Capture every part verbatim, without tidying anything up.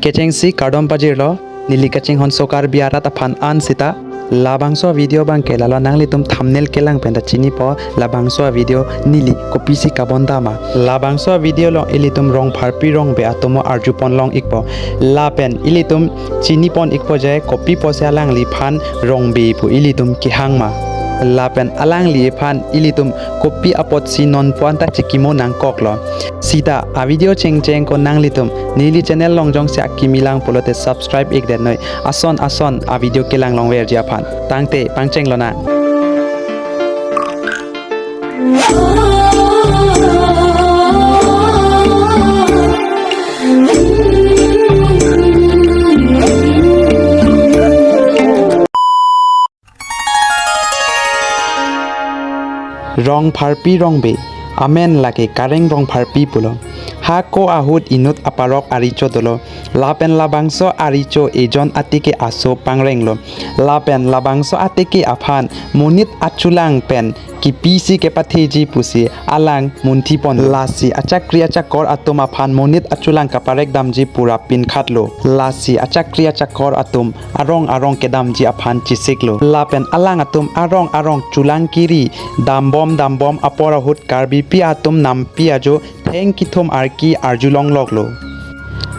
Kechengsi kardom pajirlo, neli kachinghonso Karbi arat aphan an sita. Labangso video abangke lalo, nanglitum thumbnail kelang penta chinipo, labangso video neli kopisi kabondama. Labangso video along ilitum Rongpharpi Rongbe atomo arjupon long ikpo. Lapen ilitum chinipon ikpo je kopi pusi alangliphan Rongbe pu ilitum kehangma. Lapen alangliphan ilitum kopi apotsi nonpu anta chekimo nangkoklo. Sita avideo chengcheng ko nanglitum neli channel along jongsi akimi lang pulote subscribe ikdet noi. Ason ason avideo kelang longverji aphan. Tangte pangchenglonang. Rongpharpi Rongbe, amen lake Kareng Rongpharpi pulo. Hako ahut inut aparok arecho dolo. Lapen labangso arecho ejon atike aso pangrenglo. Lapen labangso atike aphan monit achulang pen kipisi kepatheji pusi alang munthipon. Lasi achakri achakor atum aphan monit achulang kaparek damji pura pinkhatlo. Lasi achakri achakor atum arong arong kedamji aphan chesiklo. Lapen alang atum arong arong chulang kiri dambom dambom apor ahut Karbipi atum nampi ajo theng kethom arki arjulong loklo.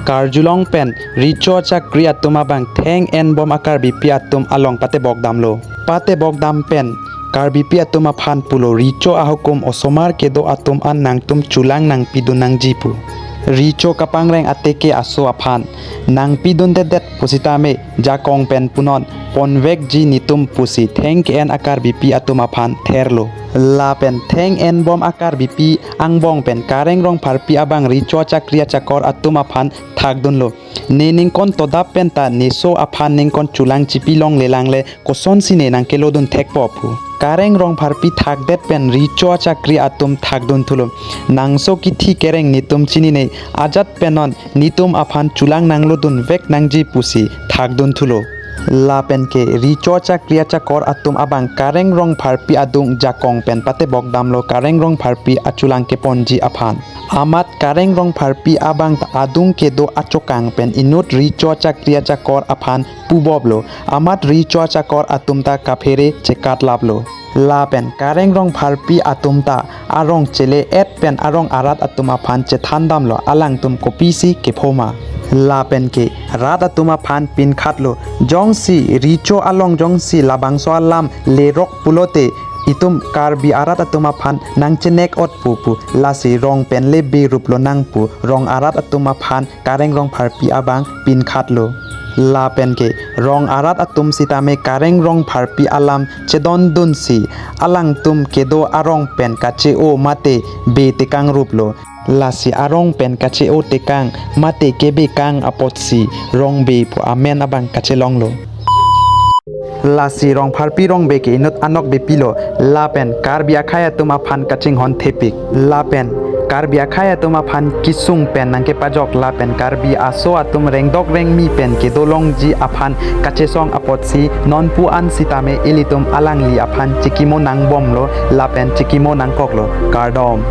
Karjulong pen recho achakri atum abang theng enbom a-Karbipi atum along patebok damlo. Patebok dam pen Karbipi atum aphan pulo, recho ahukum osomar kedo atum an nangtum chulang nangpidun nangji pu. Recho kapangreng atike aso aphan nangpidundedet pusitame jakong pen punon ponvekji netum pusi theng ke-en a-Karbipi atum aphan therlo. Lapen theng enbom a-Karbipi angbong pen Kareng Rongpharpi abang recho achakri achakor atum aphan thakdunlo. Ne ningkon todap penta neso aphan ningkon chulang chipi longlelang le kosonsi ne nangkelodun thekpo pu. Kareng Rongpharpi thakdet pen recho achakri atum thakdunthulo. Nangso kithi kereng netum chinine, ajat pen non netum aphan chulang nanglodunvek nangji pusi thakdunthulo. Lapen ke recho achakri achakor atum abang Kareng Rongpharpi adung jakong pen patebok damlo Kareng Rongpharpi achulang keponji aphan. Amat Kareng Rongpharpi abang ta adung kedo achokang pen inut recho achakri achakor aphan puboplo. Amat recho achakor atum ta kaphere chekatlaplo. Lapen Kareng Rongpharpi atum ta arong chele-et pen arong arat atum aphan chethan damlo, alangtum kopisi kephoma. Lapen ke rat atum aphan pinkhatlo, jongsi recho along jongsi labangso alam lerok pulote itum Karbi arat atum aphan nangchenek-otpo pu, lasi rong pen le be rup lonang pu rong arat atum aphan Kareng Rongpharpi abang pinkhatlo. Lapen ke rong arat atum sitame Kareng Rongpharpi alam chedondunsi alangtum kedo arong pen kache-o mate be tekang ruplo. Lasi arong pen kache-o tekang mate kebekang apotsi Rongbe pu amen abang kachelonglo. Lasi Rongpharpi Rongbe ke inut anok bepilo, lapen Karbi akhei atum aphan kachinghon thepik, lapen Karbi akhei atum aphan kesung pen nangkepajok, lapen Karbi aso atum rengdok rengmi pen kedolongji aphan kachesong apotsi nonpu an sitame ilitum alangli aphan chekimo nangbomlo, lapen chekimo nangkoklo. Kardom.